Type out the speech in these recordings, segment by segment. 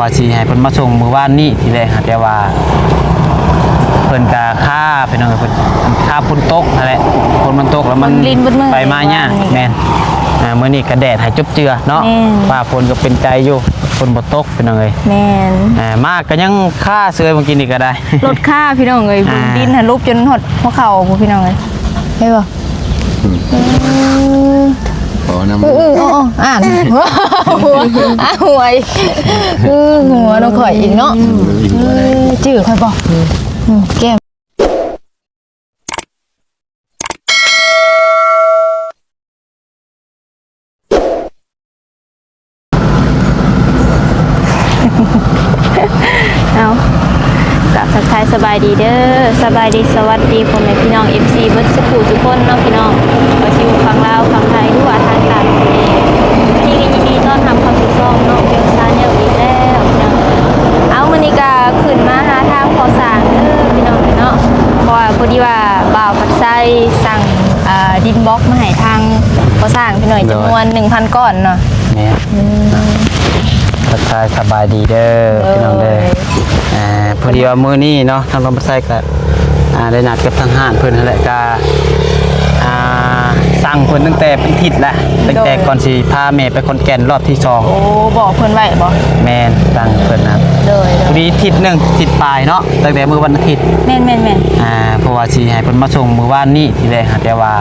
ວ່າຊິໃຫ້ເພິ່ນມາສົ່ງມື້ວານນີ້ທີແລກ ແຕ່ວ່າເພິ່ນກະຄາ ພີ່ນ້ອງເອີຍ ເພິ່ນຄາຝົນຕົກຫັ້ນແຫຼະ ຝົນມັນຕົກແລ້ວມັນ ຝົນລິນເບິດມື້ ໄປມາຍາກ ວານນີ້ ແມ່ນ ອ່າ ມື້ນີ້ກະແດດໃຫ້ຈົບເຈືອເນາະ ແມ່ນ ຟ້າຝົນກະເປັນໃຈຢູ່ ຝົນບໍ່ຕົກ ພີ່ນ້ອງເອີຍ ແມ່ນ ອ່າ ມາກະຍັງຄາເສຍ ມື້ກີ້ນີ້ກະໄດ້ ລົດຄາ ພີ່ນ້ອງເອີຍ ອ່າ ຝົນດິນຫັ້ນຫຼຸບຈົນຮອດຫົວເຂົ່າພຸ້ນ ພີ່ນ້ອງເອີຍ ເຫັນບໍ່? ອືມ ເອີ ຂໍນຳ ອື ອື ອໍ ອ່ານ ຫົວ ອ່າ ຫວຍ ອື ຫົວນ້ອງຂ້ອຍອີກເນາະ ອື ຈື່ຂ້ອຍບໍ່? ອື ແກ້ມ ເອົາ ກະທັກທາຍສະບາຍດີເດີ ສະບາຍດີສະຫວັດດີພໍ່ແມ່ພີ່ນ້ອງ ເອັຟຊີ ເບິດສູ່ຜູ້ສູ່ຄົນເນາະພີ່ນ້ອງ ບໍ່ວ່າຊິຢູ່ຝັ່ງລາວຝັ່ງໄທ ຫຼືວ່າທາງຕ່າງປະເທດ ມື້ນີ້ກະຍິນດີຕ້ອນຮັບເຂົ້າສູ່ຊ່ອງນ້ອງເບວຊາແນລອີກແລ້ວພີ່ນ້ອງ ເອົາ ມື້ນີ້ກະຂຶ້ນມາຫາທາງພໍ່ສ້າງເດີພີ່ນ້ອງເນາະ ເພາະວ່າພໍດີວ່າບ່າວພັດໄຊສັ່ງ ອ່າ ດິນບລັອກມາໃຫ້ທາງພໍ່ສ້າງພີ່ນ້ອງ ໂດຍ ຈຳນວນໜຶ່ງພັນກ້ອນເນາະ ແມ່ນ ອືມ ທັກທາຍສະບາຍດີເດີ ໂດຍ ພີ່ນ້ອງເດີ ອ່າ ພໍດີວ່າມື້ນີ້ເນາະ ທາງນ້ອງພັດໄຊກະ ອ່າ ໄດ້ນັດກັບທາງຮ້ານເພິ່ນຫັ້ນແຫຼະ ກະ ອ່າ ສັ່ງເພິ່ນຕັ້ງແຕ່ເປັນທິດແລ້ວ ຕັ້ງແຕ່ ໂດຍ ກ່ອນຊິພາແມ່ໄປຂອນແກ່ນລອບທີສອງ ໂອ້ ບອກເພິ່ນໄວ້ບໍ່? ແມ່ນ ສັ່ງເພິ່ນນະ ໂດຍ ໂດຍ ພໍດີທິດໜຶ່ງ ທິດປາຍເນາະ ຕັ້ງແຕ່ມື້ວັນອາທິດ ແມ່ນໆໆ ອ່າ ເພາະວ່າຊິໃຫ້ເພິ່ນມາສົ່ງມື້ວານນີ້ທີແລກ ແຕ່ວ່າ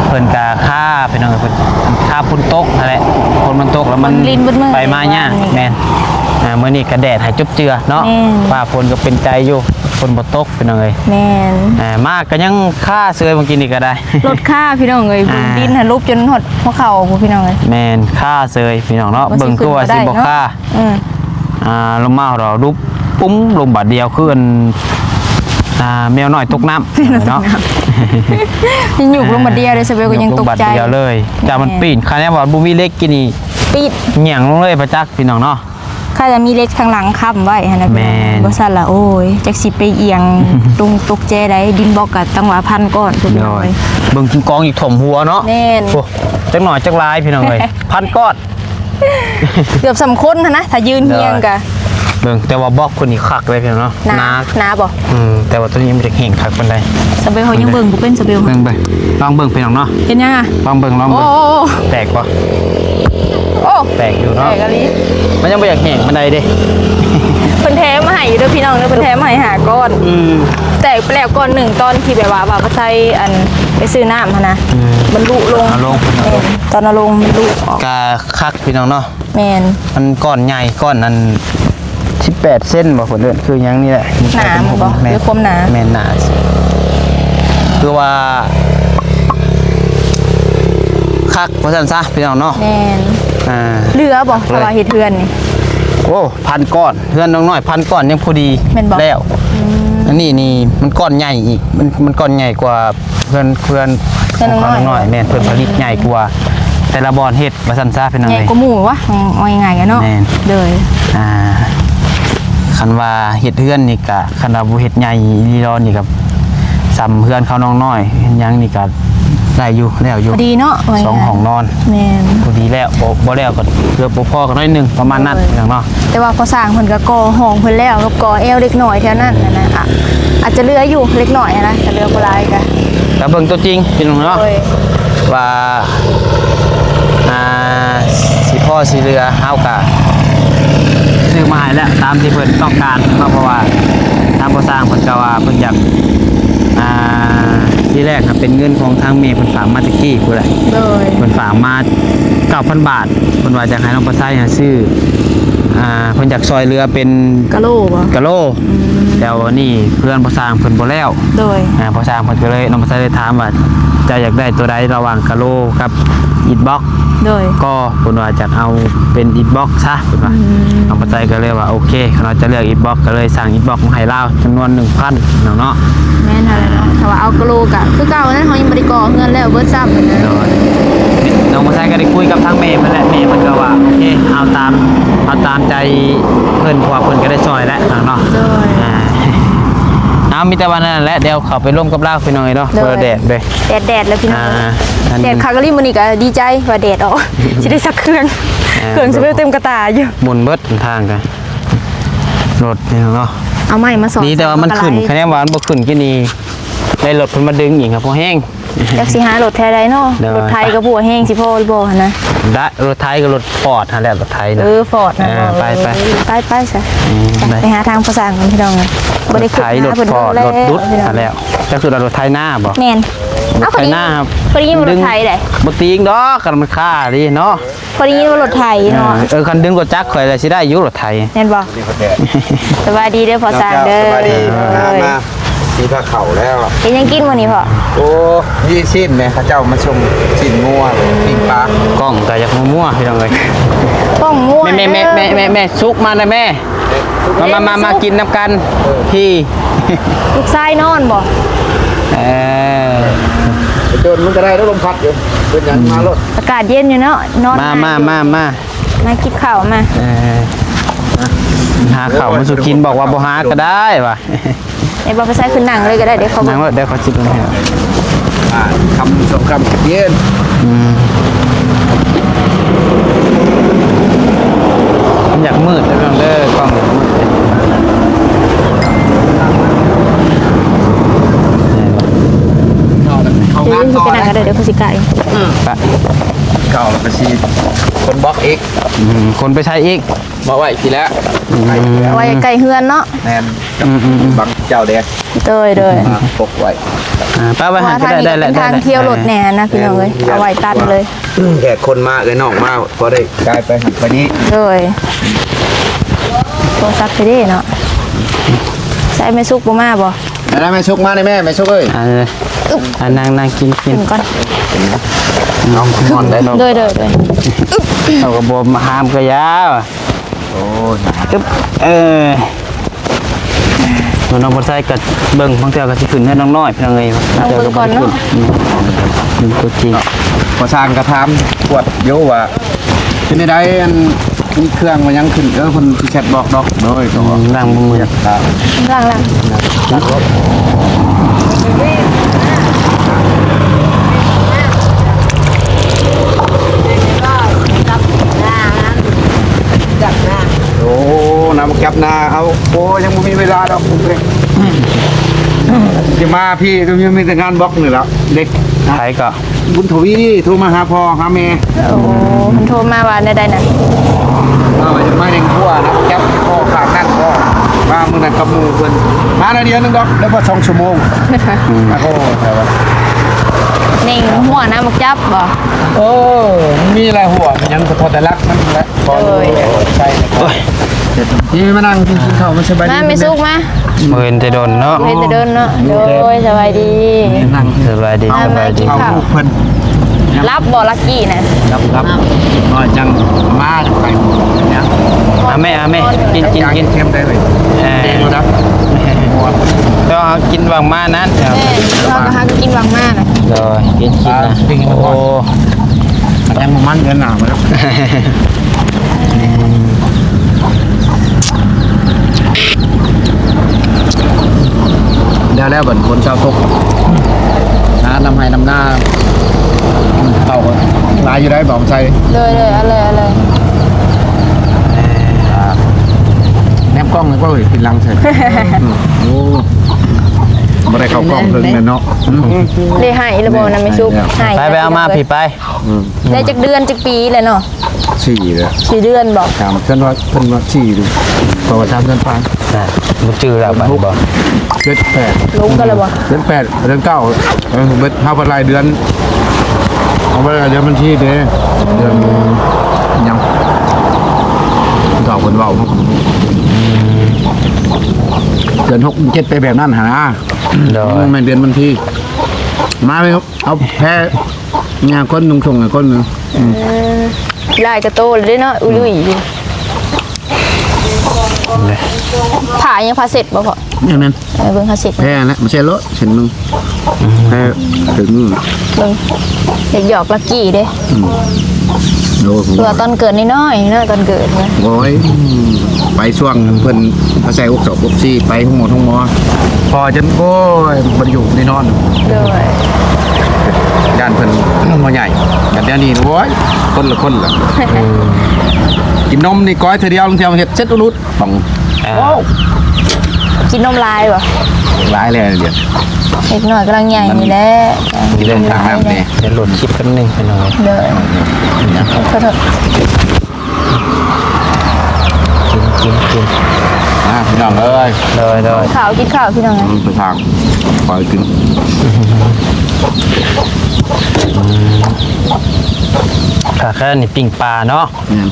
ເພິ່ນກະຄາ ພີ່ນ້ອງເອີຍ ເພິ່ນຄາຝົນຕົກຫັ້ນແຫຼະ ຝົນມັນຕົກແລ້ວມັນ ຝົນລິນເບິດມື້ ໄປມາຍາກ ວານນີ້ ແມ່ນ ອ່າ ມື້ນີ້ກະແດດໃຫ້ຈົບເຈືອເນາະ ແມ່ນ ຟ້າຝົນກະເປັນໃຈຢູ່ ຝົນບໍ່ຕົກ ພີ່ນ້ອງເອີຍ ແມ່ນ ອ່າ ມາກະຍັງຄາເສຍ ມື້ກີ້ນີ້ກະໄດ້ ລົດຄາ ພີ່ນ້ອງເອີຍ ຝົນ ອ່າ ດິນຫັ້ນຫຼຸບຈົນຮອດຫົວເຂົ່າພຸ້ນ ພີ່ນ້ອງເອີຍ ແມ່ນ ຄາເສຍ ພີ່ນ້ອງເນາະ ວ່າຊິ ເບິ່ງຄືວ່າຊິບໍ່ຄາ ເອີ ອ່າ ລົງມາເຮົາດຸບປຸ້ມລົງບາດດຽວ ຄືອັນ ອ່າ ແມວນ້ອຍຕົກນ້ຳເນາະ ຍັງຫຍຸບລົງບາດດຽວເດ້ ສະເບວກະຍັງຕົກໃຈ ຍຸບລົງບາດດຽວເລີຍ ຈາກມັນ ແມ່ນ ປີນ ຄັນວ່າບໍ່ມີເຫຼັກກິນນີ້ ປີນ ຫຍັງລົງເລີຍປະຈັກ ພີ່ນ້ອງເນາະ ຄັນວ່າມີເຫຼັກທາງຫຼັງຄ້ຳໄວ້ຫັ້ນນະ ແມ່ນ ບໍ່ຊັ້ນລະ ໂອ້ຍ ຈັກຊິໄປອຽງຕົກແຈໃດ ດິນບລັອກກະຕັ້ງວ່າພັນກ້ອນ ໂດຍ ເບິ່ງກອງຢູ່ຖົມຫົວເນາະ ແມ່ນ ໂອ້ ຈັກໜ້ອຍຈັກຫຼາຍ ພີ່ນ້ອງເອີຍ ພັນກ້ອນ ເກືອບສ່ຳຄົນຫັ້ນນະ ຖ້າຢືນຮຽງກະ ເບິ່ງ ແຕ່ວ່າບລັອກເພິ່ນນີ້ຄັກເລີຍພີ່ນ້ອງເນາະ ໜາ ໜາ ໜາບໍ່? ອືມ ແຕ່ວ່າໂຕນີ້ມັນຈະແຫ້ງຄັກປານໃດ ສະເບວເຮົາຍັງເບິ່ງບໍ່ເປັນ ສະເບວ ເບິ່ງໄປ ລອງເບິ່ງພີ່ນ້ອງເນາະ ເຮັດຫຍັງອະ? ລອງເບິ່ງ ລອງເບິ່ງ ໂອ້ ໂອ້ ໂອ້ ແຕກບໍ່? ໂອ້ ແຕກຢູ່ເນາະ ແຕກອີ່ຫຼີ ມັນຍັງບໍ່ຢາກແຫ້ງປານໃດເດ້ ເພິ່ນແຖມມາໃຫ້ຢູ່ເດີພີ່ນ້ອງເດີ ເພິ່ນແຖມມາໃຫ້ຫ້າກ້ອນ ອືມ ແຕກໄປແລ້ວກ້ອນໜຶ່ງ ຕອນທີ່ແບບວ່າ ວ່າໄປໃສ່ ອັນ ໄປຊື້ນ້ຳຫັ້ນນະ ອືມ ມັນລຸລົງ ເອົາລົງ ແມ່ນ ຕອນເອົາລົງມັນລຸອອກ ກະຄັກພີ່ນ້ອງເນາະ ແມ່ນ ມັນກ້ອນໃຫຍ່ ກ້ອນອັນ ສິບແປດເຊັນບໍ່ ເພິ່ນເອີ້ນຄືຫຍັງນີ້ແຫຼະ ໜາບໍ່ ແມ່ນ ຫຼືຄວາມໜາ ແມ່ນ ໜາ ຄືວ່າຄັກວ່າຊັ້ນຊະ ພີ່ນ້ອງເນາະ ແມ່ນ ອ່າ ເຫຼືອບໍ່ ເລີຍ ຖ້າວ່າເຮັດເຮືອນນີ້ ໂອ້ ພັນກ້ອນ ເຮືອນນ້ອງນ້ອຍ ພັນກ້ອນຍັງພໍດີ ແມ່ນບໍ່ ແລ້ວ ອືມ ອັນນີ້ນີ້ມັນກ້ອນໃຫຍ່ອີກ ມັນ ມັນກ້ອນໃຫຍ່ກວ່າ ເພື່ອນ ເພື່ອນ ເພື່ອນນ້ອງນ້ອຍ ຂອງເຂົານ້ອຍ ແມ່ນ ເພິ່ນຜະລິດໃຫຍ່ກວ່າແຕ່ລະບ່ອນເຮັດວ່າຊັ້ນຊະ ພີ່ນ້ອງເອີຍ ໃຫຍ່ກວ່າໝູ່ວະ ເວົ້າງ່າຍໆເນາະ ແມ່ນ ໂດຍ ອ່າ ຄັນວ່າເຮັດເຮືອນນີ້ກະ ຄັນວ່າບໍ່ເຮັດໃຫຍ່ອີ່ຫຼີດອກນີ້ກະ ສ່ຳເຮືອນເຂົານ້ອງນ້ອຍຫຍັງນີ້ກະໄດ້ຢູ່ ແລ້ວຢູ່ ພໍດີເນາະ ສອງຫ້ອງນອນ ແມ່ນ ພໍດີແລ້ວ ບໍ່ ບໍ່ແລ້ວກະເກືອບບໍ່ພໍກະໜ້ອຍໜຶ່ງ ປະມານນັ້ນ ໂດຍ ພີ່ນ້ອງເນາະ ແຕ່ວ່າພໍ່ສ້າງເພິ່ນກະກໍ່ຫ້ອງເພິ່ນແລ້ວ ກັບກໍ່ແອວເດັກນ້ອຍແຖວນັ້ນຫັ້ນນະ ອາ ອາດຈະເຫຼືອຢູ່ເລັກນ້ອຍຫັ້ນນະ ກະເຫຼືອບໍ່ຫຼາຍກະ ກະເບິ່ງຕົວຈິງພີ່ນ້ອງເນາະ ໂດຍ ວ່າ ອ່າ ຊິພໍຊິເຫຼືອ ເຮົາກະຊື້ມາໃຫ້ແລ້ວ ຕາມທີ່ເພິ່ນຕ້ອງການເນາະ ເພາະວ່າທາງພໍ່ສ້າງເພິ່ນກະວ່າເພິ່ນຢາກ ອ່າ ທີແລກຫັ້ນເປັນເງິນຂອງທາງແມ່ເພິ່ນຝາກມາແຕ່ກີ້ພຸ້ນແຫຼະ ໂດຍ ເພິ່ນຝາກມາເກົ້າພັນບາດ ເພິ່ນວ່າຢາກໃຫ້ນ້ອງປະໄຊຫາຊື້ ອ່າ ເພິ່ນຢາກຊ່ອຍເຫຼືອເປັນກະໂລບໍ່? ກະໂລ ອືມ ແຕ່ວ່ານີ້ເພື່ອນພໍ່ສ້າງເພິ່ນບໍ່ແລ້ວ ໂດຍ ອ່າ ພໍ່ສ້າງເພິ່ນກະເລີຍ ນ້ອງປະໄຊເລີຍຖາມວ່າ ເຈົ້າຢາກໄດ້ໂຕໃດລະຫວ່າງກະໂລກັບອິດບລັອກ? ໂດຍ ກໍເພິ່ນວ່າຈະເອົາເປັນອິດບລັອກຊະ ເພິ່ນວ່າ ອືມ ນ້ອງປະໄຊກະເລີຍວ່າ ໂອເຄ ຄັນວ່າຈະເລືອກອິດບລັອກ ກະເລີຍສັ່ງອິດບລັອກມາໃຫ້ລາວຈຳນວນໜຶ່ງພັນ ພີ່ນ້ອງເນາະ ແມ່ນຫັ້ນແຫຼະເນາະ ຖ້າວ່າເອົາກະໂລກະຄືເກົ່ານັ້ນ ເຮົາຍັງບໍ່ໄດ້ກໍ່ເຮືອນແລ້ວເບິດຊ້ຳ ໂດຍ ນ້ອງປະໄຊກະໄດ້ຄຸຍກັບທາງແມ່ເພິ່ນແຫຼະ ແມ່ເພິ່ນກະວ່າ ໂອເຄ ເອົາຕາມ ເອົາຕາມໃຈເພິ່ນ ເພາະວ່າເພິ່ນກະໄດ້ຊ່ອຍແລ້ວເນາະ ໂດຍ ອ່າ ເອົາ ມີແຕ່ວ່ານັ້ນແຫຼະ ດຽວເຂົ້າໄປລົມກັບລາວ ພີ່ນ້ອງເອີຍເນາະ ໂດຍ ເປີດແດດເດ້ ແດດໆ ແລ້ວພີ່ນ້ອງ ອ່າ ແດດຄັກອີ່ຫຼີ ມື້ນີ້ກະດີໃຈວ່າແດດອອກ ຊິໄດ້ຊັກເຄື່ອງ ເຄື່ອງຊິໄປເຕັມກະຕາຢູ່ ໝຸນເບິດທາງກະ ລົດນີ້ເນາະ ເອົາໄມ້ມາສອນ ດີແຕ່ວ່າມັນຂຶ້ນ ຄັນແມ່ນວ່າມັນບໍ່ຂຶ້ນກິນນີ້ ໄດ້ລົດເພິ່ນມາດຶງອີກ ກໍພໍແຮງ. ຈັກຊິຫາລົດແຖວໃດເນາະ ໂດຍ ລົດໄຖກໍບໍ່ແຮງ ຊິພໍຫຼືບໍ່ຫັ້ນນະ ໄດ້ ລົດໄຖກັບລົດຟອດຫັ້ນແຫຼະ ລົດໄຖນະ ເອີ ຟອດນະ ເອີ ໄປໆ ໄປໆຊະ ອືມ ໄປ ໄປຫາທາງພໍ່ຊ່າງກ່ອນ ພີ່ນ້ອງເອີຍ ບໍ່ໄດ້ຄິດຫາເພິ່ນດົນແລ້ວ ລົດໄຖ ລົດດຸດຫັ້ນແຫຼະ ຈັກສຸດວ່າລົດໄຖນາບໍ່ ແມ່ນ ເອົາ ລົດໄຖນາ ຂ້ອຍໄດ້ຍິນວ່າລົດໄຖໃດ ບໍ່ຕີງດອກ ຄັນມັນຄາດີເນາະ ຂ້ອຍໄດ້ຍິນວ່າລົດໄຖເນາະ ເອີ ເອີ ຄັນດຶງລົດຈັກຂ້ອຍລະຊິໄດ້ຢູ່ລົດໄຖ ແມ່ນບໍ່? ສະບາຍດີເດີພໍ່ຊ່າງເດີ ສະບາຍດີ ເອີຍ ມາ ມາ ມີພາເຂົ້າແລ້ວ ເຮັດຫຍັງກິນມື້ນີ້ພໍ່? ໂອ້ ມີຊີ້ນແມ່ ເຂົາເຈົ້າມາສົ່ງຊີ້ນງົວ ປີ້ງປາ ກ້ອງກໍຢາກມົວໆ ພີ່ນ້ອງເອີຍ ກ້ອງມົວ ແມ່ ແມ່ ແມ່ ແມ່ ສຸກມານະແມ່ ມາ ມາ ມາ ມາກິນນຳກັນ ເອີ ພີ່ ລູກຊາຍນອນບໍ່? ເອີ ໄປໂຈນມັນກໍໄດ້ແລ້ວ ລົມພັດຢູ່ ເປັນຫຍັງ ອືມ ມາໂລດ ອາກາດເຢັນຢູ່ເນາະ ນອນ ມາ ມາ ມາ ມາ ມາກິນເຂົ້າມາ ເອີ ຫາເຂົ້າມາສູ່ກິນ ບອກວ່າບໍ່ຫາກໍໄດ້ວ່າ ໃຫ້ບໍ່ໄປໃສ່ຂຶ້ນນັ່ງເລີຍກໍໄດ້ ດຽວເຂົາ ນັ່ງໂລດ ດຽວເຂົາຊິເບິ່ງໃຫ້ ອ່າ ຄ່ຳສອງຄ່ຳເຢັນ ອືມ ມັນຢາກມືດເດີ ພີ່ນ້ອງເດີ ກ້ອງຢາກມືດ ເຂົ້າງານຕໍ່ ໄປນັ່ງກໍໄດ້ ດຽວເຂົາຊິກາຍ ໄປ ເຂົ້າແລ້ວກໍຊິຄົນບລັອກອີກ ອືມ ຄົນໄປໃສ່ອີກ ມາໄວ້ພີ້ແຫຼະ ອືມ ໄວ້ໃກ້ເຮືອນເນາະ ແມ່ນ ອືມໆໆ ບັງເຈົ້າແດ່ ໂດຍໆ ມາປົກໄວ້ ອ່າ ໄປໄວ້ຫັ້ນກໍໄດ້ ໄດ້ແຫຼະ ເປັນທາງທ່ຽວລົດແດ່ນະ ພີ່ນ້ອງເອີຍ ເອົາໄວ້ຕັດເລີຍ ແຂກຄົນມາ ເອີຍ ນ້ອງມາ ພໍໄດ້ກາຍໄປຫັ້ນໄປນີ້ ໂດຍ ໂທລະສັບຊິເດ້ເນາະ ໃສ່ແມ່ສຸກບໍ່ມາບໍ່? ມາແມ່ສຸກ ມາແດ່ແມ່ ແມ່ສຸກເອີຍ ອ່າ ອ່າ ນັ່ງ ນັ່ງກິນ ກິນ ກິນກ່ອນ ເອົາ ຮ້ອນໄດ໋ ໂດຍໆໆ ເຮົາກໍບໍ່ຫ້າມກໍຢ່າ ໂອ້ຍ ເອີ ນ້ອງບົນໄຊກໍເບິ່ງ ບາງເທື່ອກໍຊິຂຶ້ນເຮືອນນ້ອງນ້ອຍ ພີ່ນ້ອງເອີຍ ເບິ່ງກ່ອນເນາະ ອືມ ເບິ່ງຕົວຈິງ ພໍຊ່າງກໍຖາມກວດຢູ່ວ່າ ເປັນໃດ ອັນ ມີເຄື່ອງວ່າຫຍັງຂຶ້ນ ເອີ ເພິ່ນຊິແຊັດບອກດອກ ໂດຍ ອືມ ນັ່ງບໍ່ເມື່ອຍ ລ້າງໆ ລ້າງລົດ ໂອ້ ນຳຈັບໜ້າເຮົາ ໂອ້ ຍັງບໍ່ມີເວລາດອກ ຊິມາພີ້ກໍຍັງມີແຕ່ງານບລັອກນີ້ລະ ເດັກ ໃຜກໍ ບຸນທະວີໂທມາຫາພໍ່ຫາແມ່ ໂອ້ ເພິ່ນໂທມາວ່າແນວໃດນະ? ເອີ ມາເຮັດຄົວນະ ຈັບພໍ່ຂ້າງນັ້ນພໍ່ ມາມື້ນັ້ນກັບໝູ່ເພິ່ນ ມາໜ້ອຍດຽວໜຶ່ງດອກ ໄດ້ບໍ່ສອງຊົ່ວໂມງ ອືມ ໂອ້ ແຕ່ວ່າ ເໜັງຫົວນຳບັກຈັບບໍ່? ເອີ ມີຫຼາຍຫົວ ມີຫຍັງກໍເທົ່າແຕ່ຫຼັກມັນແຫຼະ ໂດຍ ໃສ່ ໂອ້ຍ ນີ້ມານັ່ງກິນເຂົ້າ ມັນສະບາຍດີ ມາແມ່ສຸກມາ ບໍ່ເຫັນແຕ່ດົນເນາະ ບໍ່ເຫັນແຕ່ດົນເນາະ ໂດຍ ສະບາຍດີ ນັ່ງ ສະບາຍດີ ມາ ສະບາຍດີ ມາກິນເຂົ້າ ເພິ່ນ ຫຼັບບໍ່ລັກກີ້ນະ? ຫຼັບ ຫຼັບ ນ້ອຍຈັ່ງມາຈັ່ງໄປ ເອົາແມ່ ເອົາແມ່ ກິນ ກິນ ກິນ ເຄັມໄດ້ເວີຍ ເອີ ເກັ່ງລະດັບ ແຕ່ວ່າເຮົາກິນຫວ່າງມານັ້ນ ເອີ ເຮົາກໍຫາກໍກິນຫວ່າງມານະ ໂດຍ ກິນ ກິນນະ ໂອ້ ຍັງບໍ່ມັນເດືອນໜ້າໝົດແລ້ວ ແລ້ວ ແລ້ວບັດຝົນເຊົາຕົກ ຫານຳໄຮ່ນຳນາ ເຂົ້າກໍຫຼາຍຢູ່ໄດ໋ ບໍ່ໃສ່ ເລີຍໆ ເອົາເລີຍ ເອົາເລີຍ ແນມກ້ອງນີ້ກໍເຫັນເປັນຫຼັງໃສ່ ໂອ້ ບໍ່ໄດ້ເຂົ້າກ້ອງເຖິງແມ່ນເນາະ ໄດ້ໃຫ້ລະບໍ່ນຳແມ່ສຸກ ໄປ ໄປເອົາມາພີ້ໄປ ອືມ ໄດ້ຈັກເດືອນຈັກປີແລ້ວເນາະ? ສີ່ແລ້ວ ສີ່ເດືອນບໍ່? ສາມ ເພິ່ນວ່າ ເພິ່ນວ່າສີ່ ເພາະວ່າສາມເດືອນປາຍ ອ່າ ບໍ່ຈື່ແລ້ວບັດນີ້ບໍ່ ເຈັດ ແປດ ລົງກັນແລ້ວບໍ່? ເດືອນແປດ ເດືອນເກົ້າ ເອີ ເບິດ ເຮົາໄປລາຍເດືອນ ເຮົາໄປລາຍເດືອນບັນທີເດ້ ເດືອນຫຍັງ ເກົ່າເພິ່ນເວົ້າ ເດືອນຫົກ ເດືອນເຈັດ ໄປແບບນັ້ນຫັ້ນນະ ໂດຍ ແມ່ນເດືອນບັນທີ ມາໄປ ເອົາແພຍ່າງຄົນນຸ່ງສົ່ງໃຫ້ຄົນໜຶ່ງ ອືມ ເອີ ຫຼາຍກະໂຕແລ້ວເດ້ເນາະ ອຸລຸຍຢູ່ ຜ້າຍັງ ຜ້າເຊັດບໍ່ພໍ່? ແມ່ນໆ ເອີ ເບິ່ງຜ້າເຊັດ ແພນະ ມາເຊັດໂລດ ເສັ້ນໜຶ່ງ ອືມ ແພເຖິງ ເບິ່ງ ຢາກຢອກລັກກີ້ເດ້ ອືມ ໂອ້ ເພື່ອຕອນເກີດນ້ອຍໆເນາະ ຕອນເກີດນະ ໂອ້ຍ ໄປຊ່ວງເພິ່ນມາໃສ່ອົກສອງອົກສີ່ ໄປໂຮງໝໍໂຮງໝໍ ພໍຈົນ ໂອ້ຍ ບໍ່ໄດ້ຢູ່ໄດ້ນອນ ໂດຍ ຢາ ເພິ່ນບໍ່ໃຫຍ່ ແບບແນວນີ້ ໂອ້ຍ ຄົນລະຄົນລະ ອືມ ກິນນົມນີ້ກ້ອຍເທື່ອດຽວ ລາງເທື່ອເຮັດເສັດອຸລຸດ ຕ້ອງ ອ່າ ໂອ້ ກິນນົມຫຼາຍບໍ່? ຫຼາຍແລ້ວດຽວ ເດັກນ້ອຍກຳລັງໃຫຍ່ນີ້ແຫຼະ ກິນນົມທາງນ້ຳນີ້ ດຽວໂຫຼດຄລິບແປັບໜຶ່ງ ພີ່ນ້ອງເອີຍ ເດີ ຂໍໂທດ ກິນ ກິນ ກິນ ອ່າ ພີ່ນ້ອງເອີຍ ໂດຍ ໂດຍ ກິນເຂົ້າ ກິນເຂົ້າ ພີ່ນ້ອງເອີຍ ໄປທາງ ໄປກິນ ຖ້າແຄ່ນີ້ປີ້ງປາເນາະ ແມ່ນ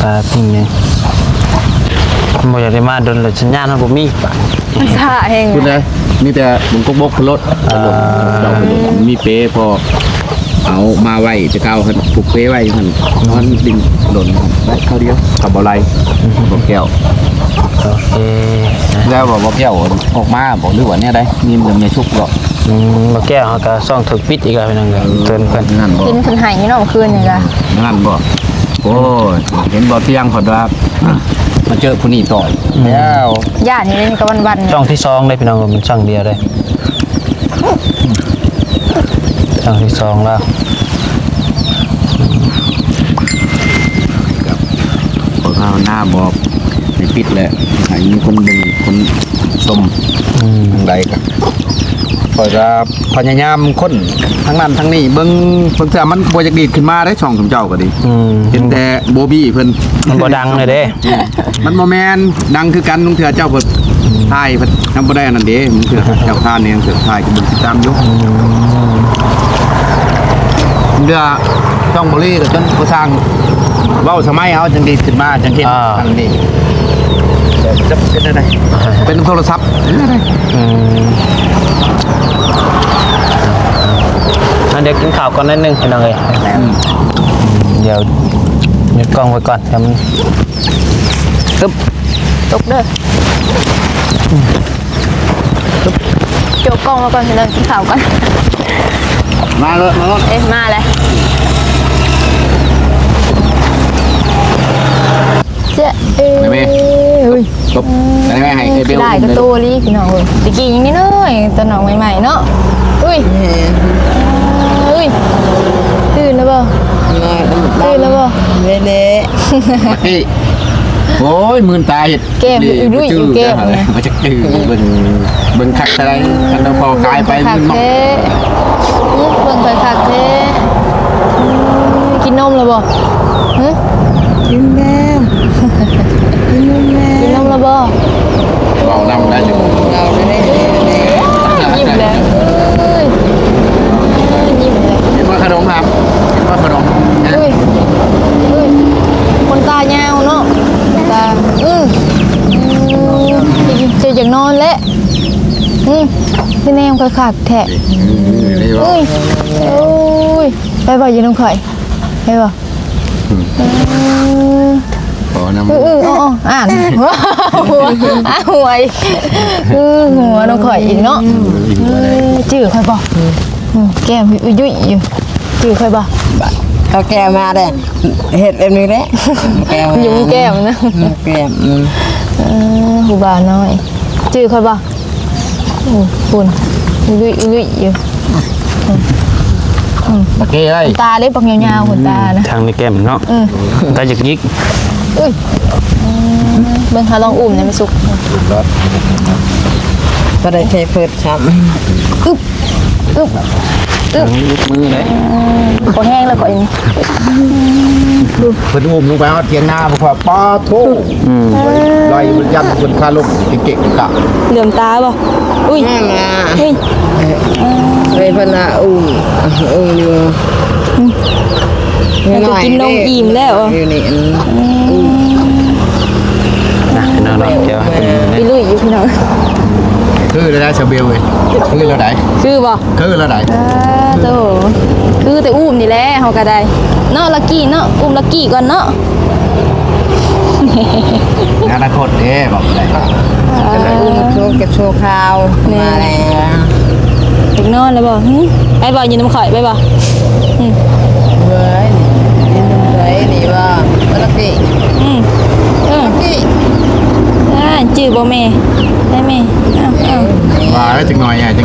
ປາປີ້ງນີ້ ບໍ່ຢາກໄດ້ມາດົນແລ້ວ ສັນຍານເຮົາບໍ່ມີ ມັນຊ້າແຮງ ພຸ້ນເດ້ ມີແຕ່ບາງກົກບົກຂຶ້ນລົດ ອ່າ ເຈົ້າຂຶ້ນລົດ ມີເປພໍ ເອົາມາໄວ້ແຕ່ເກົ່າຫັ້ນ ຜູກເປໄວ້ຢູ່ຫັ້ນ ນອນດິນດົນໄດ້ເທົ່າດຽວ ກັບບໍ່ໄຫຼ ອືມ ບໍ່ແກ້ວ ໂອເຄ ແລ້ວບໍ່ ບໍ່ແກ້ວອອກມາບໍ່ ຫຼືວ່າແນວໃດ ມີແມ່ຊຸກບໍ່? ອືມ ບໍ່ແກ້ວເຮົາກໍຊ່ອງຖືກປິດອີກແລ້ວ ພີ່ນ້ອງເອີຍ ເອີ ເພິ່ນ ເພິ່ນ ນັ້ນບໍ່ ເຫັນເພິ່ນໃຫ້ຢູ່ເນາະ ມື້ຄືນນີ້ກໍ ນັ້ນບໍ່ ໂອ້ຍ ເຫັນບໍ່ ທ່ຽງເພິ່ນວ່າ ມາເຈີຜູ້ນີ້ຕໍ່ ອືມ ແລ້ວ ຢ້ານຢູ່ເດ້ ກໍວັນໆ ຊ່ອງທີສອງເດ້ ພີ່ນ້ອງເອີຍ ມັນຊ່ອງດຽວເດ້ ຄັ້ງທີສອງແລ້ວ ພວກເຮົາໜ້າບອກໃຫ້ປິດແຫຼະ ໃຫ້ມີຄົນເບິ່ງຄົນຊົມ ອືມ ທາງໃດກໍ ຂ້ອຍກໍພະຍາຍາມຄົ້ນທາງນັ້ນທາງນີ້ເບິ່ງ ບາງເທື່ອມັນບໍ່ຢາກດີດຂຶ້ນມາເດ້ ຊ່ອງຂອງເຈົ້າກໍດີ ອືມ ເຫັນແຕ່ໂບບີ້ເພິ່ນ ມັນບໍ່ດັງເລີຍເດ້. ມັນບໍ່ແມ່ນ ດັງຄືກັນ ບາງເທື່ອເຈົ້າກໍຖ່າຍ ຍັງບໍ່ໄດ້ອັນນັ້ນເດ້ ບາງເທື່ອເຈົ້າທ່ານນີ້ ບາງເທື່ອຖ່າຍກໍເບິ່ງຕິດຕາມຢູ່ ເທື່ອຊ່ອງບໍລີກໍຈົນຜູ້ສ້າງເວົ້າສະໄໝເຮົາຈັ່ງດີຂຶ້ນມາ ຈັ່ງເຫັນ ອ່າ ອັນນີ້ ຈັກເປັນແນວໃດ ເປັນໂທລະສັບ ເປັນແນວໃດ ອືມ ອ່ະ ດຽວກິນເຂົ້າກ່ອນໜ້ອຍໜຶ່ງ ພີ່ນ້ອງເອີຍ ອືມ ດຽວຢຸດກ້ອງໄວ້ກ່ອນ ດຽວມັນ ຕຶບ ຕົກເດີ ໂຈະກ້ອງມາກ່ອນ ເດີ ກິນເຂົ້າກ່ອນ ມາເລີຍ ມາເລີຍ ເອີ ມາແລ້ວ ເຈ ເອີ ໄດ້ແມ່ ເອີຍ ຕົບ ໄດ້ແມ່ ໃຫ້ເອເບວ ເສຍດາຍກະໂຕອີ່ຫຼີ ພີ່ນ້ອງເອີຍ ແຕ່ກີ້ຍັງນ້ອຍໆ ຕອນນ້ອງໃໝ່ໆ ເນາະ ອຸ້ຍ ເອີຍ ຕື່ນແລ້ວບໍ່? ຕື່ນແລ້ວບໍ່? ເລະໆ ໂອ້ຍ ມື່ນຕາເຮັດ ແກ້ມອຸ້ຍໆ ຢູ່ແກ້ມນະ ບໍ່ຈັກຈື່ ເບິ່ງ ເບິ່ງຄັກເທົ່າໃດ ຄັນເຮົາພໍຂາຍໄປ ເບິ່ງຄັກແທ້ ເບິ່ງໄປຄັກແທ້ ກິນນົມແລ້ວບໍ່? ຫຶ ກິນແລ້ວ ກິນນົມແລ້ວ ກິນນົມແລ້ວບໍ່? ເວົ້ານຳໄດ້ຢູ່ ເວົ້າໄດ້ ຍິ້ມແລ້ວ ເອີຍ ຍິ້ມແລ້ວ ກິນບໍ່ຂະໜົມ ຫາ ກິນບໍ່ຂະໜົມ ອຸ້ຍ ອຸ້ຍ ຄົນຕາຍາວເນາະ ຕາ ອື ອື ເຈົ້າຢາກນອນແຫຼະ ອື ຄືແນມຂ້ອຍຄັກແທ້ ອື ເອີຍ ໂອ້ຍ ໄປບໍ່ ຢູ່ນຳຂ້ອຍ ໄປບໍ່? ອື ເອີ ຂໍນຳ ອື ເອີ ເອີ ອ່ານ ອ້າວ ຫົວ ອື ຫົວນຳຂ້ອຍອີກເນາະ ອື ຈື່ຂ້ອຍບໍ່? ອື ແກ້ມອຸ້ຍໆຢູ່ ຈື່ຂ້ອຍບໍ່? ເອົາແກ້ມມາເດ້ ເຮັດແບບນີ້ແຫຼະ ແກ້ມ ຍຸງແກ້ມນະ ຍຸງແກ້ມ ອື ເອີ ຜູ້ບ່າວນ້ອຍ ຈື່ຂ້ອຍບໍ່? ໂອ້ ພຸ້ນ ອຸລຸຍອຸລຸຍຢູ່ ອື ອື ບັກເກ້ເອີຍ ຕາເດ້ບັກຍາວໆ ຂນຕານະ ທາງໃນແກ້ມເນາະ ອື ຕາຢາກຍິກ ອຸ້ຍ ອື ເບິ່ງ ເຮົາລອງອຸ້ມແດ່ ແມ່ສຸກ ອຸ້ມແລ້ວ ບໍ່ໄດ້ໃຊ້ເພີດຊ້ຳ ອຶບ ອຶບ ອຶບ ລຸກມືເດ້ ບໍ່ແຮງແລ້ວຂ້ອຍນີ້ ເພິ່ນອຸ້ມລົງໄປຮອດຖຽງນາ ບໍ່ພໍ ປາໂທ້ ອືມ ໄລ່ມັນຢັນເພິ່ນຄາລົງເກະກະ ເຫຼືອມຕາບໍ່? ອຸ້ຍ ນັ້ນນະ ເຮີ້ຍ ເອີຍ ເພິ່ນນະ ອຸ້ມ ອຸ້ມຢູ່ ອືມ ມັນກໍກິນນົມອີ່ມແລ້ວ ຢູ່ນີ້ ອືມ ນະ ພີ່ນ້ອງເນາະ ແກ້ວ ອີລຸຍຢູ່ພີ່ນ້ອງ ຄືລະໄດສະເບວເອີຍ ຄືລະໄດ ຄືບໍ່? ຄືລະໄດ ເອີ ໂຕ ຄືແຕ່ອຸ້ມນີ້ແຫຼະ ເຮົາກໍໄດ້ ເນາະ ລັກກີ້ເນາະ ອຸ້ມລັກກີ້ກ່ອນເນາະ ອະນາຄົດເດ້ ບອກໄດ້ ເອີ ອຸ້ມໂຊກະໂຊຄາວ ແມ່ນ ມາແລ້ວ ຢາກນອນແລ້ວບໍ່? ຫຶ ໄປບໍ່? ຢູ່ນຳຂ້ອຍ ໄປບໍ່? ຫຶ ເວີຍ ຢູ່ນຳໃຜນີ້ບໍ່? ມາລັກກີ້ ອື ມາລັກກີ້ ເອີ ຈື່ບໍ່ແມ່? ໄດ້ແມ່ ອ້າວ ອ້າວ ວ່າແລ້ວຈັກໜ່ອຍ ອ່າ ຈັ່ງ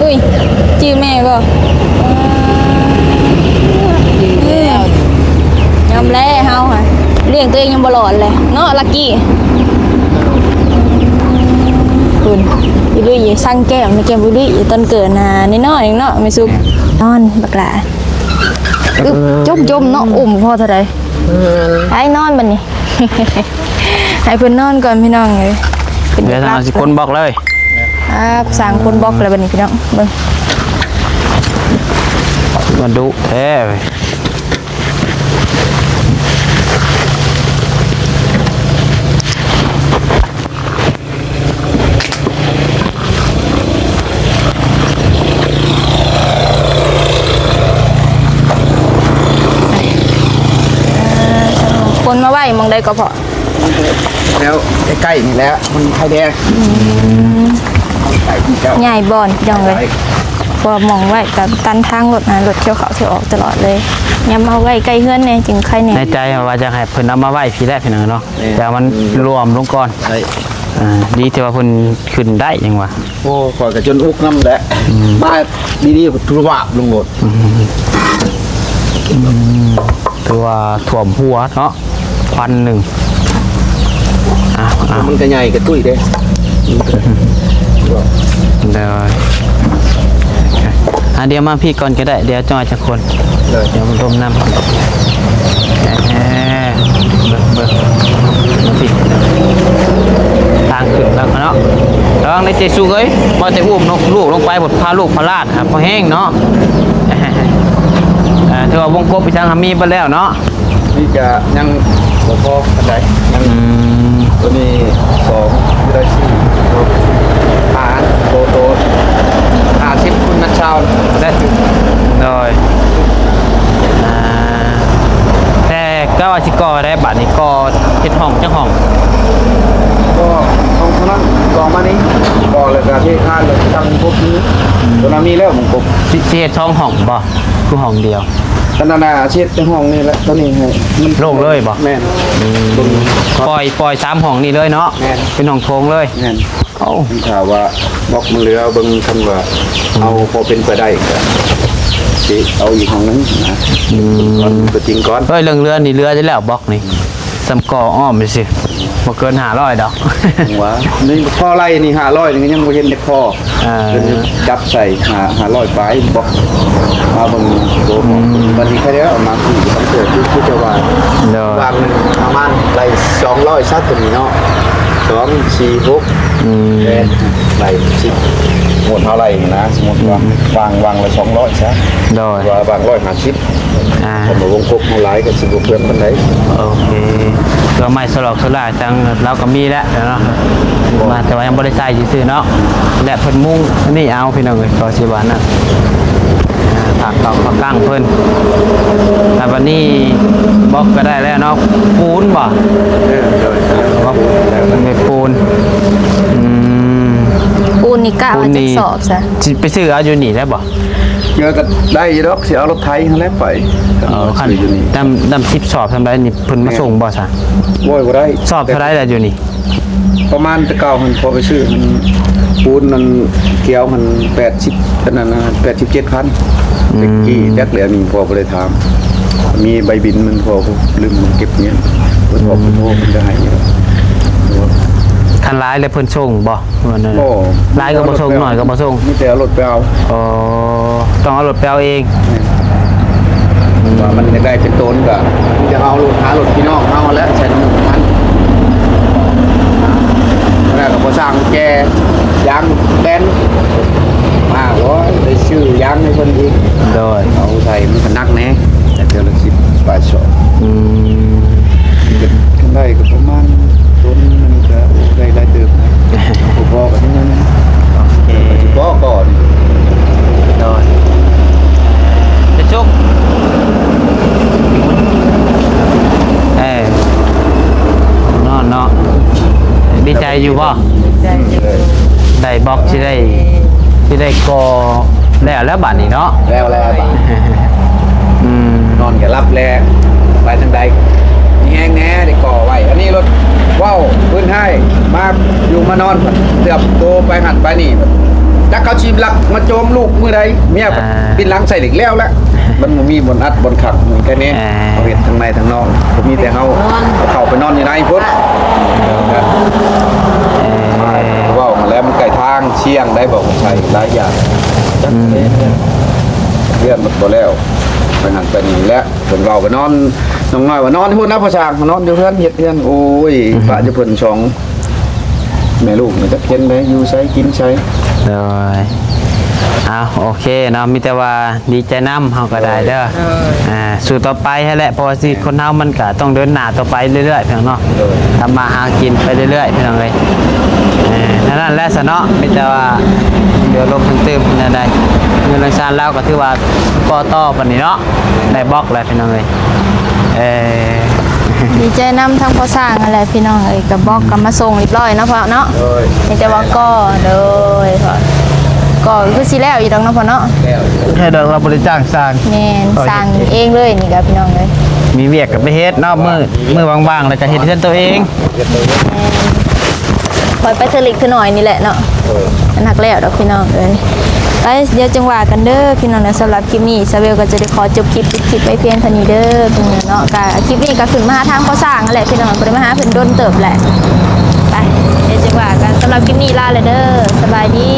ອຸ້ຍ ຈື່ແມ່ບໍ່? ຈື່ແລ້ວ ຍອມແລ້ເຮົາຫະ ລ້ຽງຕົວເອງຍັງບໍ່ລອດເລີຍເນາະ ລັກກີ້. ພຸ້ນ ອີລຸຍສັ່ງແກ້ມ ແກ້ມອີລຸຍຕອນເກີດນະ ນ້ອຍໆເອງເນາະ ແມ່ສຸກ. ນອນບັກຫຼ້າ ອຶບ ຈົມໆເນາະ ອຸ້ມພໍເທົ່າໃດ. ໄປນອນບັດນີ້ ໃຫ້ເພິ່ນນອນກ່ອນພີ່ນ້ອງເອີຍ. ເປັນ ດຽວເຮົາຊິກົນບລັອກເລີຍ. ອ່າ ສ້າງກົນບລັອກແລ້ວບັດນີ້ພີ່ນ້ອງ ເບິ່ງ ມາດຸແທ້ເວີຍ. ຄົນມາໄວ້ໝ່ອງໃດກໍພໍ? ແຖວໃກ້ໆນີ້ແຫຼະ ມັນໄຟແດງ. ອືມ ໃຫຍ່ບ່ອນ ພີ່ນ້ອງເອີຍ ເພາະວ່າໝ່ອງໄວ້ກໍຕັນທາງລົດນະ ລົດທ່ຽວເຂົ້າທ່ຽວອອກຕະຫຼອດເລີຍ. ຍາມເອົາໄວ້ໃກ້ເຮືອນແດ່ຈຶ່ງໄຄແດ່. ໃນໃຈວ່າຢາກໃຫ້ເພິ່ນເອົາມາໄວ້ພີ້ແຫຼະ ພີ່ນ້ອງເນາະ. ແຕ່ມັນລວມລົງກ່ອນ. ອ່າ ດີທີ່ວ່າເພິ່ນຂຶ້ນໄດ້ ຍັງວ່າ. ໂອ້ ຂ້ອຍກໍຈົນອຸກນຳແຫຼະ. ອືມ ມາດີໆ ທຸລະວາບລົງໂລດ. ອືມ ອືມ ຖືວ່າຖ້ວມຫົວເນາະ ພັນໜຶ່ງ. ອ່າ ມັນກໍໃຫຍ່ກະຕຸ້ຍເດ້. ໂດຍ ອ່າ ດຽວມາພີ້ກ່ອນກໍໄດ້ ດຽວຈອຍຈັກຄົນ. ໂດຍ ດຽວມາລົມນຳ. ເອີ ເບິ່ງ ເບິ່ງ ມາພີ້ ທາງຂຶ້ນແລ້ວເນາະ. ລະວັງໃນເຈຊູເອີຍ ວ່າແຕ່ອຸ້ມລູກລົງໄປ ພາລູກພາຫຼານຫາພໍແຮງເນາະ. ເອີ ຖືວ່າວົງກົບອີ່ສັງຫາມີເບິດແລ້ວເນາະ. ນີ້ຈະຍັງບໍ່ພໍປານໃດ ຍັງ ອືມ ຕົວນີ້ສອງ ຕົວນີ້ສີ່ ຫ້າ ໂຕ ໂຕຫ້າສິບຄູນຊາວໄດ້. ໂດຍ ອ່າ ແຕ່ກໍວ່າຊິກໍ່ໄດ້ ບາດນີ້ກໍ່ເຮັດຫ້ອງຈັກຫ້ອງ? ກໍຫ້ອງເທົ່ານັ້ນ ກໍມານີ້ ກໍແລ້ວກໍເທຄານ ແລ້ວກໍຕັ້ງພວກນີ້ ຕົວນັ້ນມີແລ້ວມັນກໍ ຊິ ຊິເຮັດສອງຫ້ອງບໍ່? ຄືຫ້ອງດຽວ. ອັນນັ້ນນະ ເຮັດແຕ່ຫ້ອງນີ້ແຫຼະ ຕົວນີ້ໃຫ້ມັນໂລ່ງເລີຍບໍ່? ແມ່ນ ອືມ ເບິ່ງ ປ່ອຍ ປ່ອຍສາມຫ້ອງນີ້ເລີຍເນາະ. ແມ່ນ ເປັນຫ້ອງໂຖງເລີຍ. ແມ່ນ ໂອ້ ຖ້າວ່າບລັອກມັນເຫຼືອ ເບິ່ງຄັນວ່າ ອືມ ເອົາພໍເປັນໄປໄດ້ກໍຊິເອົາອີກຫ້ອງໜຶ່ງນະ. ອືມ ກ່ອນ ຕົວຈິງກ່ອນ. ເອີຍ ເລື່ອງເຫຼືອນີ້ເຫຼືອຢູ່ແລ້ວ ບລັອກນີ້ ສ່ຳກໍ່ອ້ອມຊື່ ບໍ່ເກີນຫ້າຮ້ອຍດອກ. ວ່ານີ້ພໍໄລ່ນີ້ຫ້າຮ້ອຍນີ້ກໍຍັງບໍ່ເຫັນໄດ້ພໍ. ອ່າ ເພິ່ນຈັບໃສ່ຫ້າ ຫ້າຮ້ອຍປາຍ ບລັອກ ມາເບິ່ງໂຕ ອືມ ບັດນີ້ເຂົາໄດ້ເອົາມາຄືຄຳເຕືອນ ຄື ຄືຈະວ່າ ໂດຍ ວາງໜຶ່ງປະມານໄລ່ສອງຮ້ອຍ ຊັດຕົວນີ້ເນາະ ສອງ ສີ່ ຫົກ ອືມ ແປດ ໄລ່ສິບ ໝົດເທົ່າໄລ່ນະ ສົມມຸດວ່າ ອືມ ວາງ ວາງລະສອງຮ້ອຍຊະ. ໂດຍ ວ່າວາງຮ້ອຍຫ້າສິບ. ອ່າ ຄັນວ່າວົງກົບເຮົາຫຼາຍກໍຊິບໍ່ເປືອງປານໃດ. ໂອເຄ ເຄື່ອງໄມ້ສະຫຼອກສະຫຼາຍຈັ່ງລາວກໍມີແລ້ວເນາະ ມາແຕ່ວ່າຍັງບໍ່ໄດ້ໃຊ້ຊື່ໆເນາະ ແລະເພິ່ນມຸງອັນນີ້ເອົາ ພີ່ນ້ອງເອີຍ ກໍຊິວ່ານັ້ນ. ອ່າ ຜັກເອົາຜັກກັ້ງເພິ່ນ ແລ້ວບັດນີ້ບລັອກກໍໄດ້ແລ້ວເນາະ. ປູນບໍ່? ເອີ ໂດຍ ບລັອກເປັນປູນ. ອືມ ປູນນີ້ກະ ປູນນີ້ ຈັກສອບຊະ? ຊິໄປຊື້ເອົາຢູ່ນີ້ໄດ້ບໍ່? ເຈີກໍໄດ້ຢູ່ດອກ ຊິເອົາລົດໄຖຫັ້ນແຫຼະໄປ. ເອີ ຄັນ ຢູ່ນີ້ ດຳ ດຳສິບສອບທຳໃດນີ້ ເພິ່ນມາ ແມ່ນ ສົ່ງບໍ່ຊະ? ໂອ້ຍ ບໍ່ໄດ້. ສອບເທົ່າໃດລະຢູ່ນີ້? ປະມານແຕ່ເກົ່າຫັ້ນ ພໍໄປຊື້ຫັ້ນ ປູນນັ້ນ ກຽວຫັ້ນ ແປດສິບ ອັນນັ້ນນະ ແປດສິບເຈັດພັນ. ອືມ ແຕ່ກີ້ຈັກແລ້ວນີ້ ພໍບໍ່ໄດ້ຖາມ ມີໃບບິນມັນ ພໍລືມເກັບເງິນ ເພິ່ນບອກ ອືມ ເພິ່ນໂທ ເພິ່ນຈະໃຫ້ຢູ່ດອກ. ຄັນຫຼາຍແລ້ວເພິ່ນສົ່ງບໍ່? ບໍ່ ຫຼາຍກໍບໍ່ສົ່ງ ໜ້ອຍກໍບໍ່ສົ່ງ ມີແຕ່ເອົາລົດໄປເອົາ. ອໍ ຕ້ອງເອົາລົດໄປເອົາເອງ. ແມ່ນ ວ່າມັນຢາກໄດ້ເປັນໂຕນກໍຈະເອົາລົດ ຫາລົດພີ່ນ້ອງເຮົາແຫຼະ ໃສ່ນຳມັນ ແລ້ວກໍບໍ່ສ້າງແຈ ຢາງແບນ ມາ ໂອ້ຍ ໄດ້ຊື້ຢາງໃຫ້ເພິ່ນອີກ. ໂດຍ ເອົາໃສ່ມັນກໍໜັກແດ່ ແຕ່ເທື່ອລະສິບປາຍສອງ. ອືມ ຄັນໄດ້ກໍປະມານ ຕົ້ນມັນກໍໄດ້ຫຼາຍເຕີບນະ ບໍ່ພໍກໍຍັງ ໂອເຄ ບໍ່ພໍກໍ ໂດຍ ໄປສຸກ ເອີ ນອນເນາະ. ດີໃຈຢູ່ບໍ່? ດີໃຈຢູ່ ໄດ້ບລັອກ ຊິໄດ້ ຊິໄດ້ກໍ່ແລ້ວ ແລ້ວບາດນີ້ເນາະ ແລ້ວ ແລ້ວບາດ ອືມ ນ ນອນກໍຫຼັບແລ້ວ ໄປທາງໃດມີແຮງແດ່ໄດ້ກໍ່ໄວ້. ອັນນີ້ລົດເວົ້າພື້ນໃຫ້ມາຢູ່ມານອນ ເຕີບໂຕໄປຫັ້ນໄປນີ້ ຈັກເຂົາຊິລັກມາໂຈມລູກມື້ໃດ. ເມຍ ອ່າ ປິ່ນຫຼັງໃສ່ອີກແລ້ວແຫຼະ. ມັນບໍ່ມີບ່ອນອັດບ່ອນຂັງ ມີແຄ່ນີ້ ອ່າ ເຮົາເຮັດທາງໃນທາງນອກ ບໍ່ມີແຕ່ເຮົາ ນອນ ເຂົ້າໄປນອນຢູ່ໃນພຸ້ນ. ເອີ ເວົ້າມາແລ້ວ ມັນໃກ້ທາງ ສ່ຽງໄດ້ ບໍ່ໃຊ້ຫຼາຍຢ່າງ ຈັກ ອືມ ເຮັດເຮືອນ ເຮືອນມັນບໍ່ແລ້ວ ໄປຫັ້ນໄປນີ້ແຫຼະ. ເພິ່ນເວົ້າໄປນອນ ນ້ອງນ້ອຍວ່ານອນຢູ່ພຸ້ນນະ ພໍ່ຊ່າງ ນອນຢູ່ເຮືອນ ເຮັດເຮືອນ. ໂອ້ຍ ອືຮຶ ປະຢູ່ເພິ່ນສອງແມ່ລູກນີ້ ຈັກເຮັດໃດ ຢູ່ໃສກິນໃສ. ໂດຍ ເອົາ ໂອເຄເນາະ ມີແຕ່ວ່າດີໃຈນຳ ເຮົາກໍໄດ້ເດີ. ໂດຍ ອ່າ ສູ້ຕໍ່ໄປຫັ້ນແຫຼະ ເພາະວ່າຊີວິດຄົນເຮົາມັນກໍຕ້ອງເດີນໜ້າຕໍ່ໄປເລື້ອຍໆ ພີ່ນ້ອງເນາະ. ໂດຍ ທຳມາຫາກິນໄປເລື້ອຍໆ ພີ່ນ້ອງເອີຍ. ເອີ ນັ້ນແຫຼະຊະເນາະ ມີແຕ່ວ່າເຫຼືອລົມເຖິງຕື່ມແນວໃດ ເງິນເລື່ອງຊານລາວກໍຖືວ່າພໍຕໍ່ປານນີ້ເນາະ. ໄດ້ບລັອກແລ້ວພີ່ນ້ອງເອີຍ. ເອີ ດີໃຈນຳທາງພໍ່ຊ່າງຫັ້ນແຫຼະພີ່ນ້ອງເອີຍ ກະບລັອກກໍມາສົ່ງຮຽບຮ້ອຍເນາະພໍ່ເນາະ. ໂດຍ ມີແຕ່ວ່າກໍ ໂດຍ ກໍຄືຊິແລ້ວຢູ່ດອກເນາະພໍ່ເນາະ. ແລ້ວ ໃຫ້ດອກ ເຮົາບໍ່ໄດ້ຈ້າງຊ່າງ. ແມ່ນ ເອີ ສ້າງເອງເລີຍນີ້ກໍພີ່ນ້ອງເອີຍ. ມີວຽກກໍໄປເຮັດເນາະ ມື້ ມື້ວ່າງໆ ແລ້ວກໍເຮັດເຮືອນຕົວເອງ. ແມ່ນ ຄ່ອຍໄປເທື່ອເລັກເທື່ອນ້ອຍນີ້ແຫຼະເນາະ. ເອີ ອັນຮັກແລ້ວດອກພີ່ນ້ອງເອີຍ. ໄປ ດຽວຈັ່ງວ່າກັນເດີພີ່ນ້ອງເດີ. ສຳລັບຄລິບນີ້ ສາວເວວກໍຈະໄດ້ຂໍຈົບຄລິບ ປິດຄລິບໄວ້ພຽງເທົ່ານີ້ເດີພີ່ນ້ອງເນາະ. ກະຄລິບນີ້ກໍຂຶ້ນມາຫາທາງພໍ່ຊ່າງຫັ້ນແຫຼະພີ່ນ້ອງ ບໍ່ໄດ້ມາຫາເພິ່ນດົນເຕີບແຫຼະ. ໄປ ດຽວຈັ່ງວ່າກັນ. ສຳລັບຄລິບນີ້ລາແລ້ວເດີ. ສະບາຍດີ.